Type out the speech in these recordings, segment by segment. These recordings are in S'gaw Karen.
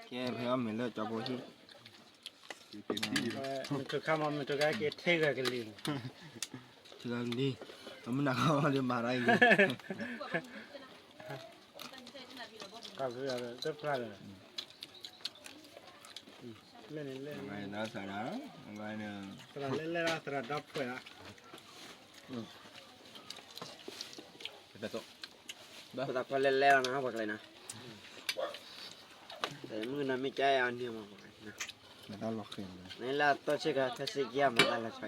ကဲ ဖဲအီၣ်မ့ၤလၢကၠီဖိဟံၣ်, မုၢ်ထူခါမ့ၢ်မုၢ်ထူခါက့ၤထ့ဂၢၢ်ကလံၤ, ထ့ဂၢၢ်ကလံၤ, အမုၢ်နၤခီလၢမၤတၢ်အံၤ, ကၢ်ဖုတဖျါလၢ လဲၣ်န့ၣ်လဲၣ်, သရၣ်လဲၣ်လဲၣ်လီၤ သရၣ်ဒီဖှဲးလီၤ, ပသးကွၢ်လဲၣ်လဲၣ်လီၤနၤ ပှၤကလဲၤနၤ, မုၢ်နၤမ့ၢ်ကဲအီၤန့ၣ်မး, နလၢအသီဆ့ကၤ ထါစ့ကံမၤတၢ်လီၤဆီ,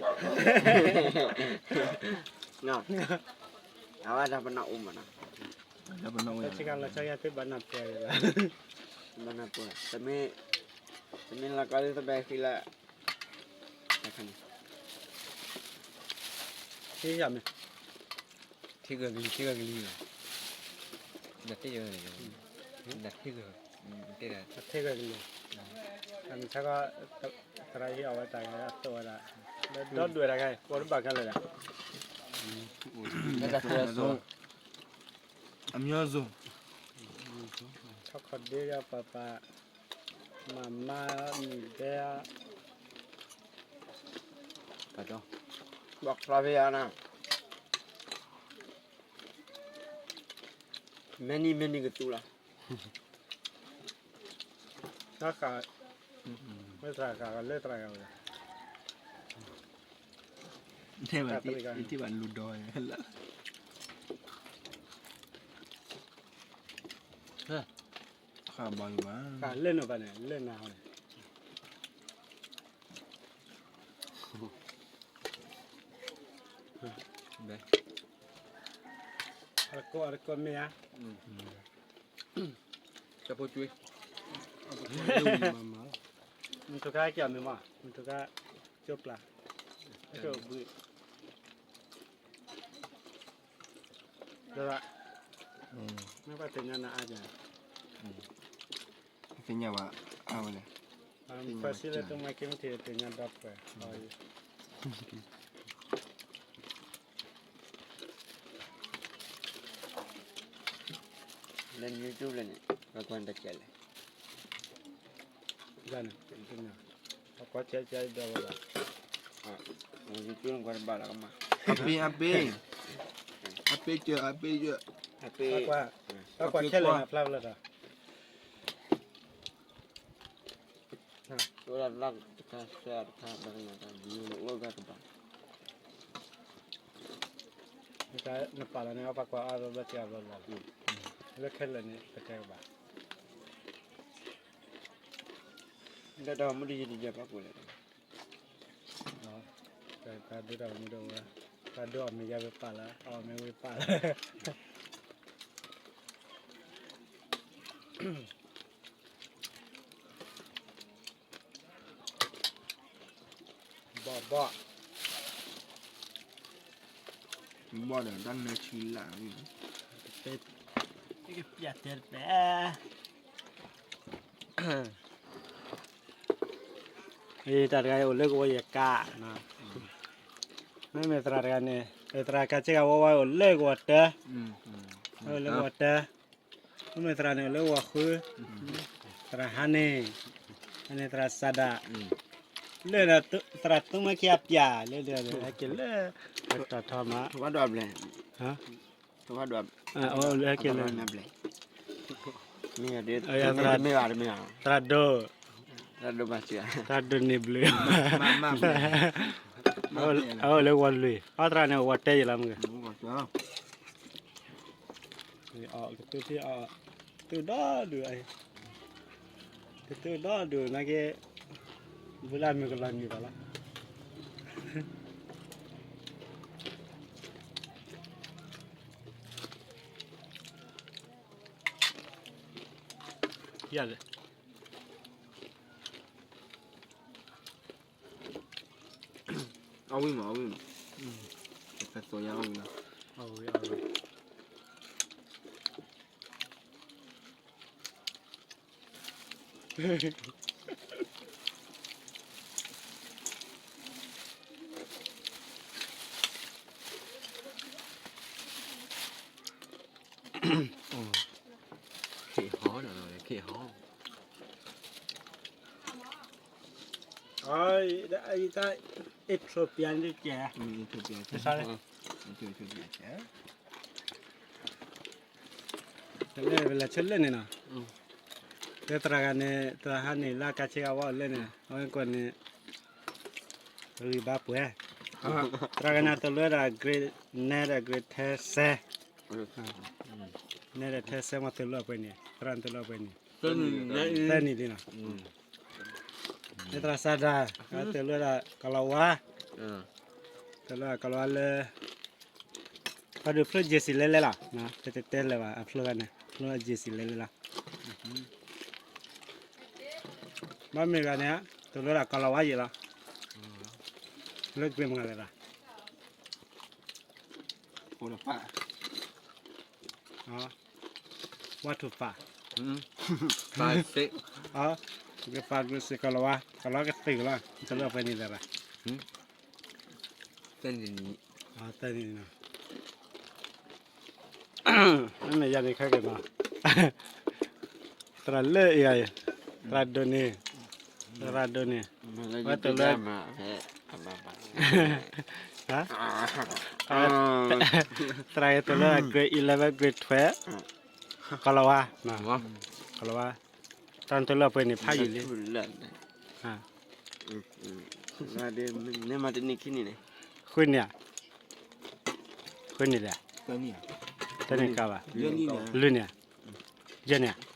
အဝဲဒၣ်ပနၢ်အိၣ်မးနီၤ, ထါစ့ကၤလီၤဆီယၤသ့ၣ်ဘၣ်နၢ်ပှဲၤ, ဘၣ်နၢ်ပှဲၤ, တမ့ၢ်လီၤကီသ့ၣ်တဘဲဃံလၢ ထံၣ်ဂၢၢ်ကလံၤ ထံၣ်ဂၢၢ်ကလံၤလီၤ, ဒီးထံၣ်ဂၢၢ်, ဒီးထံၣ်ဂၢၢ်, ထံၣ်ဂၢၢ်ကလံၤ, မုၢ်ဆါခီ သရၣ်ဟ့ၣ်အီၤဝဲတၢ်ဂၤအသိးဝဲဒၣ်, ဒီဒွဲၣ်တၢ်ဂၤ ကိးတဘၣ်ခဲလၢာ်ဒီး, အမျိုးစုံ, ထီၣ်ခီၣ်ဒ့ဒီးပပာ်, မၤမါမံၤဒဲ, ဘၣ်ချီဖဲယၤနၤ, မဲာ်နံၤမဲာ်နံၤကသူလီၤ, တၢ်ဃး, မ့ၢ်သရၣ်ဃးလၢသရၣ်ဂၤဝဲ, ထဲဘၣ်ထံၣ်ဘၣ်လူၤဒီးလၢ, ဃးဘီယူၤဘၣ်, ဃးလၢနဘၣ်န့ၣ် လၢနၤဟီန့ၣ် အတကိးအတကိးမ့ၢ်ဧါ, ကၠီဖိကွ့, မုၢ်ထူခါကၠီမ့ၢ်မး, မုၢ်ထူခါကၠိပျၢ်, ကၠိဘှံး, မ့ၢ်ဘၣ်သ့ၣ်ညါနၤအါက, သ့ၣ်ညါဘၣ်, အဝဲလဲၣ်, ခွဲးစံလၢတမၤက့မ့ၢ်ထံၣ်သ့ၣ်ညါဒီးပှဲၤ, လၢ YouTube လၢန့ၣ် ပှၤကွၢ်တကဲလဲၣ်, ပှၤကွၢ်ကဲကဲဒီးဝဲဘၣ်, YouTube ကွၢ်တဘၣ်လီၤကမၤ, အပ့ၤ အပ့ၤ, အပ့ၤကၢၤ အပ့ၤကၢၤ, အပ့ၤ, ပှၤကွၢ်ခဲလၢာ်နၤဖျါဖျါထီၣ် ဝဲဒၣ်လၢတခါဆၢတခါ အိၣ်ဂၤကဘၣ်, နပာ်လီၤန့ၣ် ပှၤကွၢ်အါဘျီဘျီ ကဲအါဘျီဘျီ, လၢခဲလၢာ်န့ၣ် ပတဲကဘၣ်, ဒီးမုၢ်တယံၤတယံၤပှၤကွၢ်လဲၣ်, တၢ်ဒိတၢ်မုၢ်ဒိၣ်ဝဲ, တၢ်ဒိအီၣ်မ့ၢ်ယါဝဲပာ်လၢ အီၣ်မ့ၢ်ဝဲပာ်လၢ ဘီၣ်ဘီၣ်, ဘီၣ်ဒီးတၢ်နၢဆံလၢ်, ပျၢ်တဲတပဲ, တၢ်တဂၤအံၤအိၣ်လၢကဝီၤယကါ, မ့မ့ၢ်သရၣ်တဂၤန့ၣ် သရၣ်ကါစ့ၢ်ကီးဝဲဝဲအိၣ်လၢကဝီၤတၢ, အိၣ်လၢကဝီၤတၢ, မ့မ့ၢ်သရၣ်န့ၣ်အိၣ်လၢကဝီၤဃု, သရၣ်ဟါန့ၣ်, ဟါန့ၣ်သရၣ်စၤဒၣ်, လၢသရၣ်သူမါခံအပျၢ်လၢဒၢးဟဲက့ၤလၢ, တထီမး, လၢဟဲက့ၤလၢ, သရၣ်ဒိၣ်, သရၣ်ဒိၣ်န့ၣ်ဘျုး, အအိၣ်လၢကဝီၤလွံၢ်, အသရၣ်န့ၣ်အိၣ်ဝီၤတဲယလီၤမ့ၢ်ဂ့ၤ ကသူထံအီၤ, သူဒီဒူၣ်, ကသူဒီဒူၣ်နာ်က့, ဘုလၢမုၢ်ကလီၤနံၤဘၣ်လီၤ. ယၤလဲၣ်. အဝံၤမး အဝံၤမး, ဖဲသိးညါအဝံၤလီၤ. အဝံၤ အဝံၤ. ခ့ဟီဒီး ခ့ဟီ. Ethiopia န့ၣ်ကဲ, တလဲၣ်ဝဲလၢဆဲလၢန့ၣ်နီၤ, တဲသရၣ်ဂၤန့ၣ် သရၣ်ဟါန့ၣ် လၢကါဆ့ကၤဝါအီၤလၢန့ၣ် အဝဲကွၢ်န့ၣ် ဂံၢ်ဘါပှဲၤ, သရၣ်ဂၤန့ၣ် တလိၣ်ဝဲဒၣ် grade nine ဒီး grade ten စဲ, nine ဒီး ten စဲ မ့ၢ်တလိၣ်အပှဲၤန့ၣ် သရၣ်န့ၣ်တလိၣ်အပှဲၤန့ၣ် သၢနံၣ်လံနီၤ, သရၣ်စၢ်ဒၣ် တလိၣ်ဝဲဒၣ်ကလီၤဝါ, တလိၣ်ဝဲဒၣ်ကလီၤဝါလၢ အဒုးဖျိ jersey လဲလဲလီၤ, တတဲတဲလၢၤဘၣ် အဖျိဂၤန့ၣ် ဖျိ jersey လဲလဲလီၤ, ဘၣ်မ့ၢ်ဂၤန့ၣ် တလိၣ်ဝဲဒၣ်ကလီၤဝါယံာ်လီၤ, လၢ grade မ့ၢ်ဂၤလဲၣ်လီၤ, ဝါထူဖး, grade five, grade six ကလီၤဝါ ကလီၤဝါကသ့ၣ်လီၤ တလိၣ်အပှဲၤန့ၣ်လၢၤဘၣ်, သၢနံၣ်, မ့မ့ၢ်ယၤန့ၣ်ခဲက့ၤမး, သရၣ်လၢအံၤဂၤအံၤ, သရၣ်ဒိၣ်န့ၣ်, သရၣ်ဒိၣ်န့ၣ်, ဝဲတလိၣ် သရၣ်ဂ့ၤတလိၣ် grade eleven, grade twelve, ကလီၤဝါ, ကလီၤဝါ, တၢ်တလိၣ်အပှဲၤန့ၣ်ဖးယံာ်လံ, ဃုန့ၣ်ဧါ, ဃုန့ၣ်လဲၣ်, တန့ၢ်ကါဘၣ်, လွံၢ်န့ၣ်ဧါ, ယဲၢ်န့ၣ်ဧါ,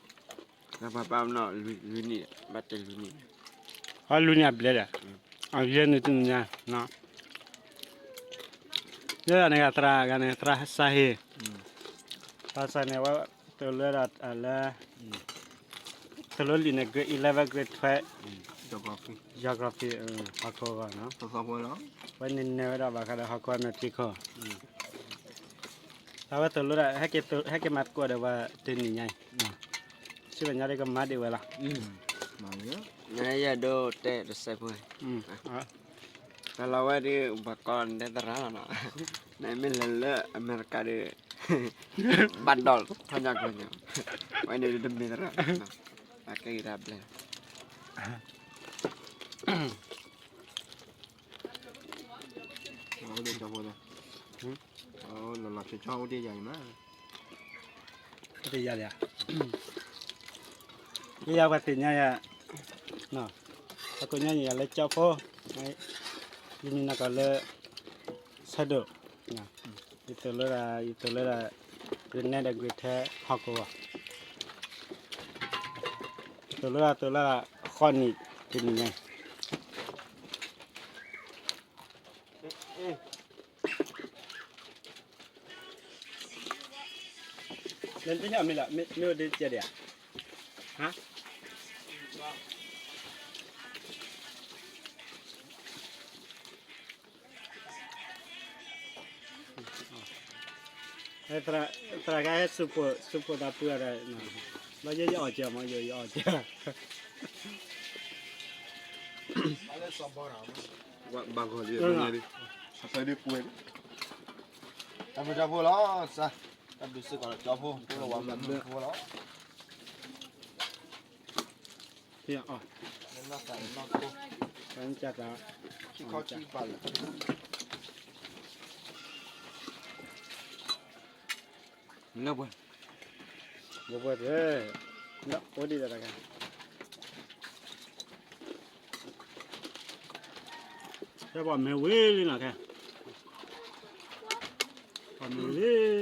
အလွံၢ်န့ၣ်အဘျဲၣ်ဒီး, ယဲၢ်န့ၣ်တနံၤညါ, ယဲၢ်န့ၣ်ဂၤသရၣ်ဂၤန့ၣ် သရၣ်စၢ်ဟ့ၣ်, သရၣ်စၢ်န့ၣ် ဝဲတလိၣ်ဒီးလၢ တလိၣ်လံာ်န့ၣ် grade eleven, grade twelve, geography, ဟီၣ်ခိၣ်ဂီၢ်နီၤ, ဝဲန့ၣ်နဲၣ်ဝဲဒၣ်ဘၣ်ဃးဒီးဟီၣ်ခိၣ်အမဲာ်ဖံးခိၣ်, အဝဲတလိၣ်ဒီး ဟဲက့ၤမၤသကိးဒီးပှၤတနံၤညါအံၤ, စံးဘၣ်ညါဒီးကမၤဒံးဝဲလီၤ, နယဲၢ်ဒိးတဲတစဲးဖိ, တလီၤဝဲဒ်ပှၤကိးနတဲသရၣ်လီၤနီၤ, နမ့ၢ်လဲၤလၢအမဲရကၤဒီး ဘၣ်ဒီးထီၣ်ညါကျိၤညါ, ဝဲန့ၣ်ဒ်တမ့ၢ်သရၣ်, အကဲဂ့ၤတၢ်ဘျဲၣ် အိၣ်ဒံးကၠီဖိန့ၣ်, လီၤလီၤဆီဆီအိၣ်ဒံးယၤအံၤမး, အိၣ်ဒံးယၤလံဧါ, ယယၤပှၤသ့ၣ်ညါယၤ, ပှၤကိးညါယၤလၢကၠီဖိ, ယမံၤနီၢ်ကီၢ်လၢ ဆၢဒိၣ်, ယသိၣ်လၢဒၣ် ယသိၣ်လၢဒၣ် grade nine ဒီး grade ten ဟီၣ်ခိၣ်ဂီၢ်, ယသိၣ်လၢဒၣ်သိၣ်လၢဒၣ်ဃီနံၣ်တနံၣ်ညါ လၢတညါမ့ၢ်လၢ မ့ၢ်အိၣ်ဒ်ကဲဒံးဧါ, ဟါ, သရၣ်ဂၤဟဲ စူးဖိးတၢ်ပှ့ၤအီၤဒီး, ဘၣ်ယဲယအီၣ်ကဲမး ယယအီၣ်ကဲ, ဘၣ်ဂီၤလံ, အဆၢဒ်ပှဲၤလံ, တၢ်ဘျုးတၢ်ဖှိၣ်လီၤ, စၢ်, တၢ်ဘျုးစ့ၢ်ကီးလီၤ ကၠီဖိ, ဖိလီၤဝါမၤဘျုးဖိလီၤ. ဖဲအီၤ, နနီၢ်သးနနီၢ်ခိ, ပှၤနကၢ်သး, ခံခီခံပာ်လီၤ, လၢပှဲၤ, လၢပှဲၤ, အိၣ်ဒံးဒီးတၢ်ဂၤ, ဖဲပှၤမဲာ်ဝံၤလံနီၤခဲ, ပှၤမဲာ်ဝံၤလံ